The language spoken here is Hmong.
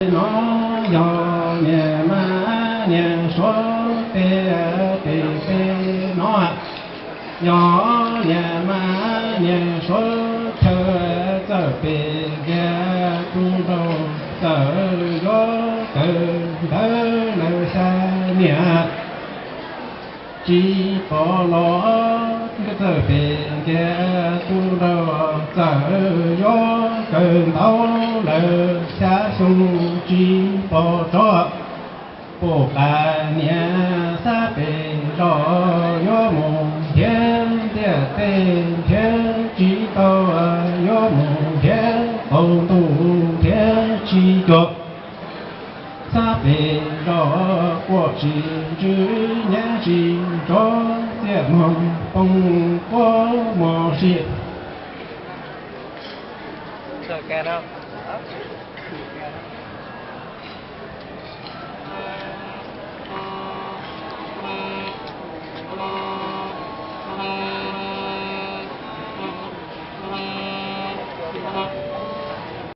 No yog niag mab niag suav pem pem pem no, yog niag mab niag suav chaw txawm pem nkiag tu nraug txawm yuav kawm ntawv lawm xya niam. Tsis pom los txawm pem nkiag tu nraug txawm yuav kawm ntawv lawm xya xyoo tsis pom tso. Pum qas niam xab pem zos yuav mus nrhiav ntiaj teb nrhiav tsis tau, yuav mus nrhiav qaum ntuj nrhiav tsis cuag. Xab pem zos quaj tsis ntsws nyab tsis nrov txiaj muag poob quab muag si.